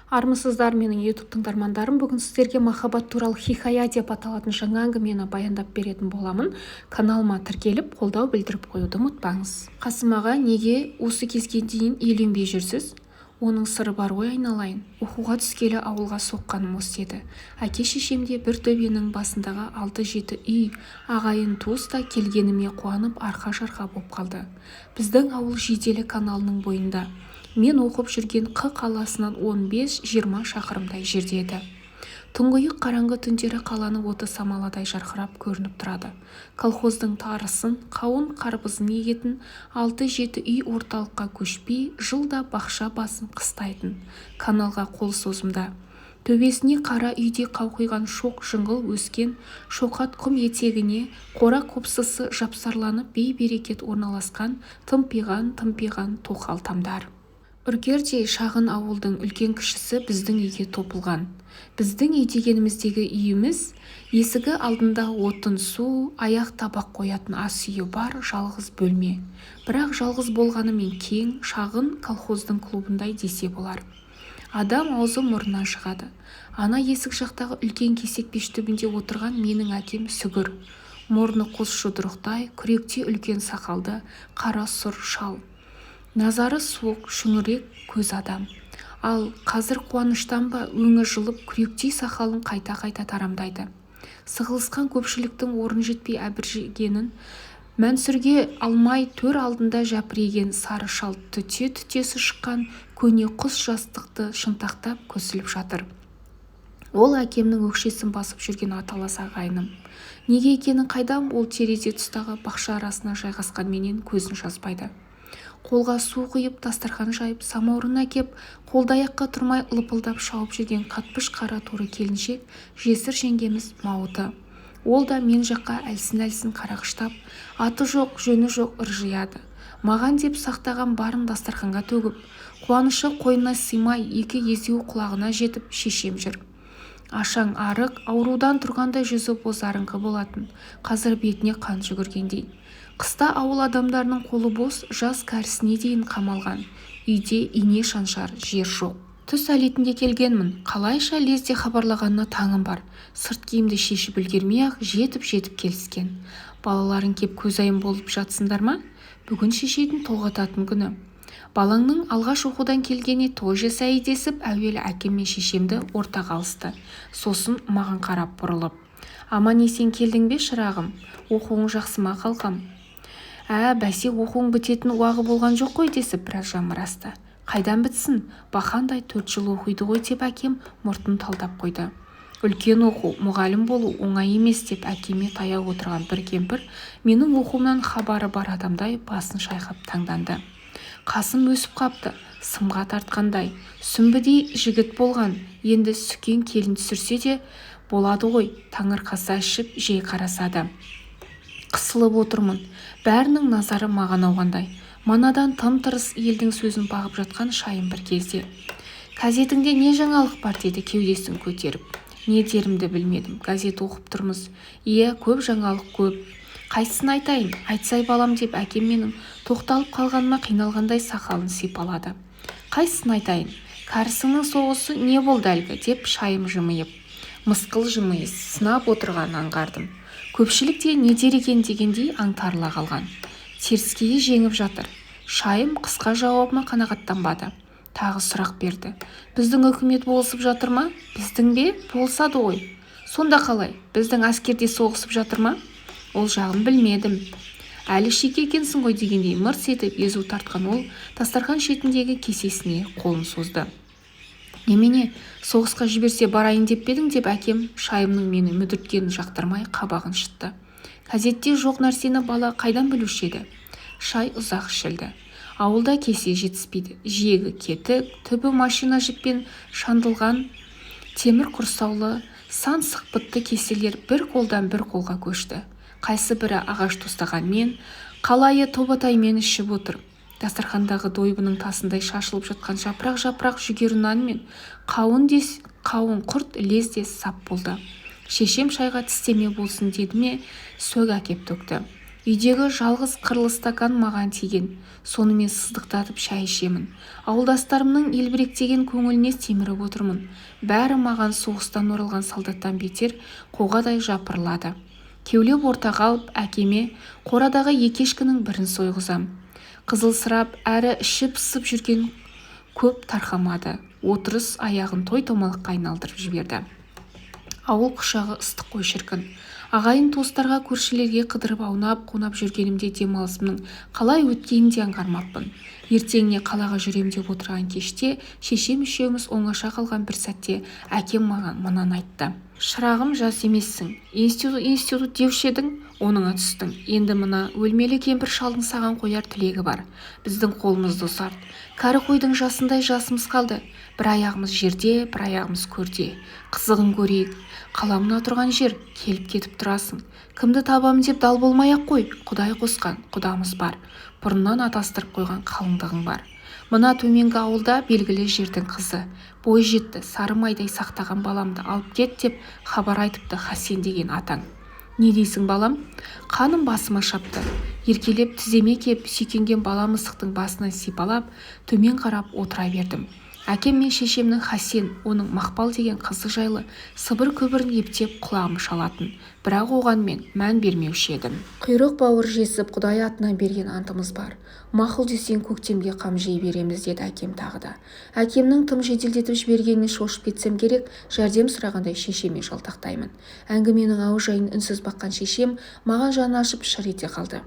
Армысыздар, менің YouTube тыңдармандарым! Бүгін сіздерге «Махаббат туралы хикая» деп аталатын жаңа әңгімені баяндап беретін боламын. Каналыма тіркеліп, қолдау білдіріп қоюды ұмытпаңыз. Қасым аға, неге осы кезге дейін үйленбей жүрсіз? Оның сыры бар ғой, айналайын. Оқуға түскелі ауылға соққаным осы еді. Әке-шешем де, бір төбенің басындағы алты-жеті үй ағайын-туыс та келгеніме қуанып арқа-жарқа боп қалды. Біздің ауыл Жиделі каналының бойында. Мен оқып жүрген Қ қаласынан 15-20 шақырымдай жерде еді. Тұңғиық қараңғы түндері қаланың оты самаладай жарқырап көрініп тұрады. Колхоздың тарысын, қауын-қарбызын егетін алты-жеті үй орталыққа көшпей, жылда бақша басын қыстайтын. Каналға қол созымда. Төбесіне қара үйдей қауқиған шоқ жыңғыл өскен шоқат құм етегіне қора-қопсысы жапсарланып бей-берекет орналасқан тымпиған-тымпиған тоқал тамдар. Үркердей шағын ауылдың үлкен-кішісі біздің үйге топылған. Біздің үй дегеніміздегі үйіміз есігі алдында отын-су, аяқ табақ қоятын ас үйі бар жалғыз бөлме. Бірақ жалғыз болғанымен кең, шағын колхоздың клубындай десе болар. Адам аузы мұрнынан шығады. Ана есік жақтағы үлкен кесек пеш түбінде отырған менің әкем Сүгір. Мұрны қос жұдырықтай, күректей үлкен сақалды, қара сұр шал. Назары суық, шүңірек көз адам. Ал қазір қуаныштан ба, өңі жылып, күректей сақалын қайта-қайта тарамдайды. Сығылысқан көпшіліктің орын жетпей әбіржігенін Мәнсүрге алмай төр алдында жәпірейген сары шал түте-түтесі шыққан көне құс жастықты шынтақтап көсіліп жатыр. Ол әкемнің өкшесін басып жүрген аталас ағайыным. Неге екенін қайдам, ол терезе тұстағы бақша арасына жайғасқан менен көзін жазбайды. Қолға су құйып, дастархан жайып, самаурын әкеп, қолды-аяққа тұрмай лыпылдап шауып жүрген қатпыш қара торы келіншек жесір жеңгеміз Мауыты. Ол да мен жаққа әлсін-әлсін қарағыштап, аты жоқ, жөні жоқ ыржияды. Маған деп сақтаған барын дастарханға төгіп, қуанышы қойнына сыймай, екі езуі құлағына жетіп шешем жүр. Ашаң арық, аурудан тұрғандай жүзі бозарыңқы болатын, қазір бетіне қан жүгіргендей. Қыста ауыл адамдарының қолы бос, жас кәрісіне дейін қамалған. Үйде ине шаншар жер жоқ. Түс әлетінде келгенмін. Қалайша лезде хабарлағанына таңым бар. Сырт киімді шешіп үлгермей-ақ жетіп-жетіп келіскен. Балаларың кеп көзайым болып жатсындар ма? Бүгін шешетін толғататын күні. Балаңның алғаш оқудан келгеніне той жасайы десіп, әуелі әкем мен шешемді ортаға алысты. Сосын маған қарап бұрылып. Аман-есен келдің бе, шырағым? Оқуың жақсы ма, қалқам? Ә, бәсе, оқуың бітетін уағы болған жоқ қой десіп біраз жамырасты. Қайдан бітсін, бақандай 4 жыл оқиды ғой деп әкем мұртын талдап қойды. Үлкен оқу, мұғалім болу оңай емес деп әкеме таяу отырған бір кемпір менің оқуымнан хабары бар адамдай басын шайқап таңданды. Қасым өсіп қапты, сымға тартқандай, сүмбідей жігіт болған, енді Сүкең келін түсірсе де болады ғой, таңырқаса ішіп жей қарасады. Қысылып отырмын. Бәрінің назары маған ауғандай. Манадан тым-тырыс елдің сөзін бағып жатқан шайым бір кезде. «Газетіңде не жаңалық бар?» деді кеудесін көтеріп. Не дерімді білмедім. Газет оқып тұрмыз. Иә, көп жаңалық көп. Қайсысын айтайын? Айтсай балам деп әкем менің тоқталып қалғаныма қиналғандай сақалын сипалады. Қайсысын айтайын? Кәрісіңнің соғысы не болды әлгі деп шайым жымиып. Мысқыл жымиыс, сынап отырғанын аңғардым. Көпшілік те не дер екен дегендей аңтарыла қалған. Теріскейі жеңіп жатыр. Шайым қысқа жауабыма қанағаттанбады. Тағы сұрақ берді. Біздің үкімет болысып жатыр ма? Біздің бе? Болысады ғой. Сонда қалай? Біздің әскерде соғысып жатыр ма? Ол жағын білмедім. Әлі шикі екенсің ғой дегендей мырс етіп езу тартқан ол дастархан шетіндегі кесесіне қолын созды. Немене, соғысқа жіберсе барайын деп пе едің деп әкем шайымның мені мүдірткенін жақтырмай қабағын шытты. Газетте жоқ нәрсені бала қайдан білуші еді? Шай ұзақ ішілді. Ауылда кесе жетіспейді. Жиегі кетік, түбі машина жіппен шандылған темір құрсаулы сан сықпытты кеселер бір қолдан бір қолға көшті. Қайсы бірі ағаш тостағанмен, қалайы тобатаймен ішіп отыр. Дастархандағы дойбының тасындай шашылып жатқан жапырақ-жапырақ жүгері нан мен қауын құрт лезде сап болды. Шешем шайға тістеме болсын деді ме, сөк әкеп төкті. Үйдегі жалғыз қырлы стакан маған тиген. Сонымен сыздықтатып шай ішемін. Ауылдастарымның елбіректеген көңіліне семіріп отырмын. Бәрі маған соғыстан оралған солдаттан бетер қоғадай жапырылады. Кеулеп ортаға алып, әкеме қорадағы екі ешкінің бірін сойғызам. Қызылсырап әрі іші пысып жүрген көп тарқамады. Отырыс аяғын той-томалаққа айналдырып жіберді. Ауыл құшағы ыстық қой шіркін. Ағайын-туыстарға, көршілерге қыдырып аунап-қунап жүргенімде демалысымның қалай өткенін де аңғармаппын. Ертеңіне қалаға жүрем деп отырған кеште шешем үшеуміз оңаша қалған бір сәтте әкем маған мынаны айтты. Шырағым, жас емессің. Институт, институт деуші едің, оныңа түстің. Енді мына өлмелі кемпір шалдың саған қояр тілегі бар. Біздің қолымызды ұзарт. Кәрі қойдың жасындай жасымыз қалды. Бір аяғымыз жерде, бір аяғымыз көрде. Қызығын көрейік. Қала мына тұрған жер, келіп-кетіп тұрасың. Кімді табамын деп дал болмай-ақ қой, Құдай қосқан құдамыз бар. Бұрыннан атастырып қойған қалыңдығың бар. Мына төменгі ауылда белгілі жердің қызы. Бой жетті, сары майдай сақтаған баламды алып кет деп хабар айтыпты Хасен деген атаң. Не дейсің, балам? Қаным басыма шапты. Еркелеп тіземе кеп сүйкенген бала мысықтың басынан сипалап, төмен қарап отыра бердім. Әкем мен шешемнің Хасен, оның Мақпал деген қызы жайлы сыбыр-күбірін ептеп құлағым шалатын. Бірақ оған мен мән бермеуші едім. Құйрық бауыр жесіп, Құдай атынан берген антымыз бар. Мақұл десең, көктемге қам жей береміз, деді әкем тағы да. Әкемнің тым жеделдетіп жібергеніне шошып кетсем керек, жәрдем сұрағандай шешеме жалтақтаймын. Әңгіменің аужайын үнсіз баққан шешем маған жаны ашып шыр ете қалды.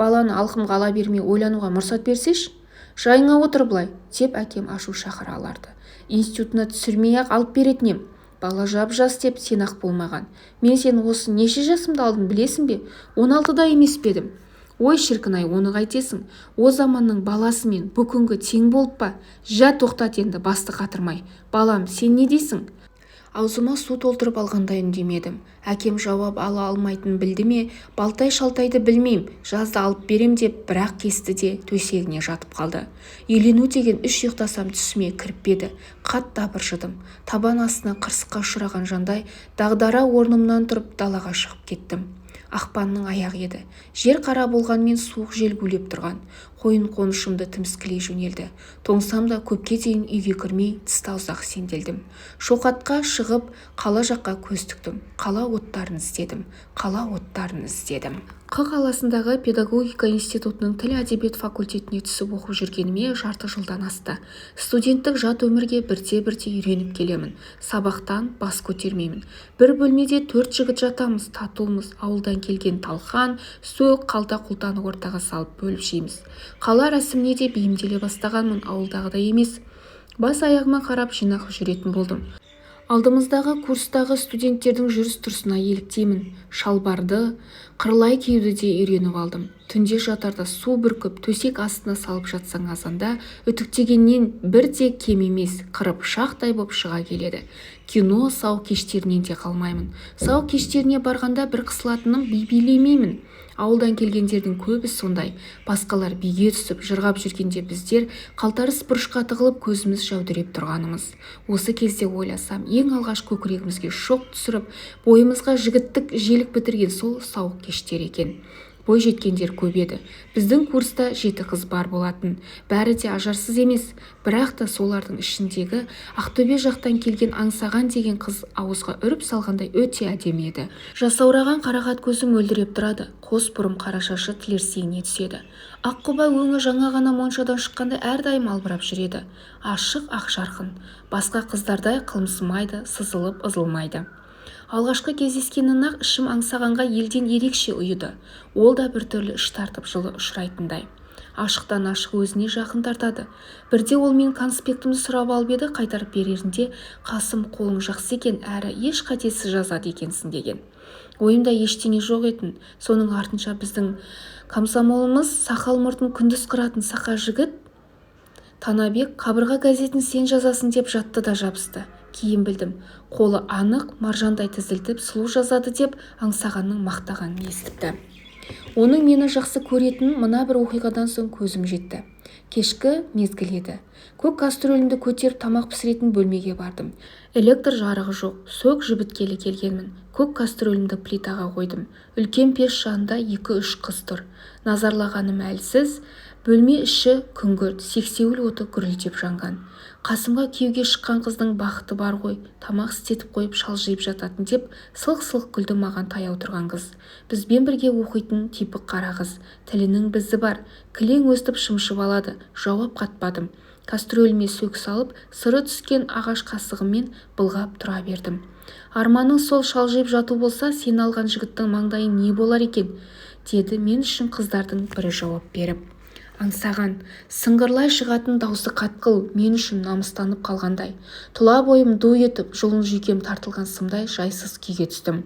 Баланы алқымға ала бермей ойлануға мұрсат берсеші? Жайыңа отыр былай, деп әкем ашу шақыра аларды. Институтына түсірмей-ақ алып беретін ем. Бала жап-жас деп сен-ақ болмаған. Мен сен осы неше жасымды алдым білесің бе? 16-да емес пе едім? Ой, шіркін-ай, оны қайтесің? О заманның баласы мен бүгінгі тең болып па? Жә, тоқтат енді, басты қатырмай. Балам, сен не дейсің? Аузыма су толтырып алғандай үндемедім. Әкем жауап ала алмайтынын білді ме, балтай-шалтайды білмейм, жазда алып берем деп бірақ кесті де төсегіне жатып қалды. Үйлену деген үш ұйықтасам түсіме кіріп еді. Қатты абыржыдым. Табан астынан қырсыққа ұшыраған жандай дағдара орнымнан тұрып далаға шығып кеттім. Ақпанның аяғы еді. Жер қара болғанмен суық жел гулеп тұрған. Қойын-қонышымды тіміскілей жөнелді. Тоңсам да көпке дейін үйге кірмей тыста ұзақ сенделдім. Шоқатқа шығып, қала жаққа көз тіктім. Қала оттарын іздедім. Қала оттарын іздедім. Қ қаласындағы педагогика институтының тіл әдебиет факультетіне түсіп оқып жүргеніме жарты жылдан асты. Студенттік жат өмірге бірте-бірте үйреніп келемін. Сабақтан бас көтермеймін. Бір бөлмеде 4 жігіт жатамыз, татумыз. Ауылдан келген талқан, сөк, қалта-құлтаны ортаға салып бөліп жейміз. Қала рәсіміне де бейімделе бастағанмын, ауылдағыдай емес. Бас аяғыма қарап жинақы жүретін болдым. Алдымыздағы курстағы студенттердің жүріс-тұрысына еліктеймін. Шалбарды қырлай киюді де үйреніп алдым. Түнде жатарда су бүркіп, төсек астына салып жатсаң азанда үтіктегеннен бір де кем емес, қыры пышақтай боп шыға келеді. Кино сауық кештерінен де қалмаймын. Сауық кештеріне барғанда бір қысылатыным би билемеймін. Ауылдан келгендердің көбі сондай. Басқалар биге түсіп, жырғап жүргенде біздер қалтарыс бұрышқа тығылып, көзіміз жәудіреп тұрғанымыз. Осы кезде ойласам, ең алғаш көкірегімізге шоқ түсіріп, бойымызға жігіттік желік бітірген сол сауық кештер екен. Бой жеткендер көп еді. Біздің курста 7 қыз бар болатын. Бәрі де ажарсыз емес, бірақ та солардың ішіндегі Ақтөбе жақтан келген Аңсаған деген қыз ауызға үріп салғандай өте әдемі еді. Жасаураған қарақат көзі мөлдіреп тұрады, қос бұрым қара шашы тілерсегіне түседі. Аққұба өңі жаңа ғана моншадан шыққандай әрдайым албырап жүреді. Ашық ақ жарқын. Басқа қыздардай қылымсымайды, сызылып ызылмайды. Алғашқы кездескенінен-ақ ішім Аңсағанға елден ерекше ұйыды. Ол да біртүрлі іш тартып жылы ұшырайтындай. Ашықтан ашық өзіне жақын тартады. Бірде ол мен конспектімді сұрап алып еді, қайтарып берерінде Қасым, қолың жақсы екен, әрі еш қатесіз жазады екенсің деген. Ойымда ештеңе жоқ етін. Соның артынша біздің комсомолымыз сақал мұртын күндіз қыратын сақа жігіт Танабек қабырға газетін сен жазасың деп жатты да жабысты. Кейін білдім, қолы анық, маржандай тізілтіп, сұлу жазады деп Аңсағанның мақтағанын естіпті. Оның мені жақсы көретінін мына бір оқиғадан соң көзім жетті. Кешкі мезгіл еді. Көк кастрөлімді көтеріп тамақ пісіретін бөлмеге бардым. Электр жарығы жоқ. Сөк жібіткелі келгенмін. Көк кастрөлімді плитаға қойдым. Үлкен пеш жанында 2-3 қыз тұр. Назарлағаным әлсіз. Бөлме іші күңгірт, сексеуіл оты гүрілдеп жанған. Қасымға күйеуге шыққан қыздың бақыты бар ғой, тамақ істетіп қойып шалжиып жататын деп сылқ-сылқ күлді маған таяу тұрған қыз. Бізбен бірге оқитын типік қара қыз. Тілінің бізі бар, кілең өстіп шымшып алады. Жауап қатпадым. Кастрөліме сөк салып, сыры түскен ағаш қасығыммен былғап тұра бердім. Арманың сол шалжиып жату болса, сен алған жігіттің маңдайы не болар екен, деді мен үшін қыздардың бірі жауап беріп. Аңсаған, сыңғырлай шығатын даусы қатқыл, мен үшін намыстанып қалғандай. Тұла бойым ду етіп, жұлын жүйкем тартылған сымдай жайсыз күйге түстім.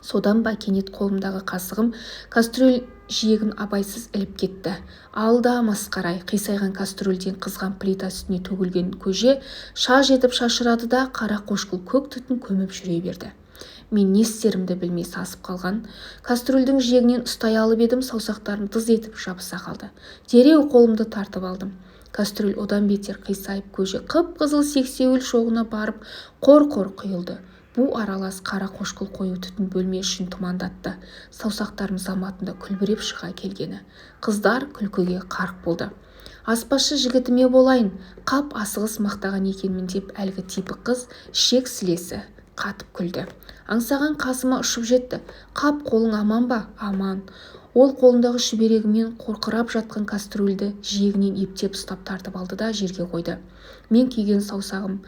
Содан ба кенет қолымдағы қасығым кастрюль жиегін абайсыз іліп кетті. Алда масқарай, қисайған кастрюльден қызған плита үстіне төгілген көже шаж етіп шашырады да қара қошқыл көк түтін көміп жүре берді. Мен не істерімді білмей сасып қалған кастрюльдің жиегінен ұстай алып едім, саусақтарым дыз етіп жабыса қалды. Дереу қолымды тартып алдым. Кастрюль одан бетер қисайып, көже қып-қызыл сексеуіл шоғына барып қор-қор құйылды. Бу аралас қара қошқыл қою түтін бөлме ішін тұмандатты. Саусақтарым заматында күлбіреп шыға келгені. Қыздар күлкіге қарқ болды. Аспазшы жігітіме болайын, қап асығыс мақтаған екенмін деп әлгі типік қыз ішек сілесі қатып күлді. Аңсаған қасыма ұшып жетті. Қап, қолың аман ба? Аман. Ол қолындағы шүберегімен қорқырап жатқан кастрюльді жиегінен ептеп ұстап тартып алды да жерге қойды. Мен күйген саусағым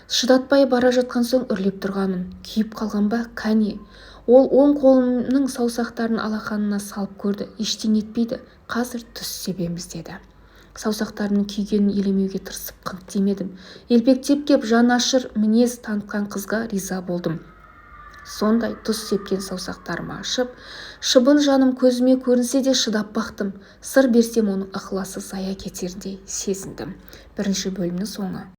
шыдатпай бара жатқан соң үрлеп тұрғанмын. Күйіп қалған ба? Кәне. Ол оң қолымның саусақтарын алақанына салып көрді. Ештеңе етпейді. Қазір тұз себеміз деді. Саусақтарымның күйгенін елемеуге тырысып қыңқ демедім. Елпектеп кеп жанашыр мінез танытқан қызға риза болдым. Сондай тұз сепкен саусақтарым ашып, шыбын жаным көзіме көрінсе де шыдап бақтым. Сыр берсем оның ықыласы зая кетеріндей сезіндім. Бірінші бөлімнің соңы.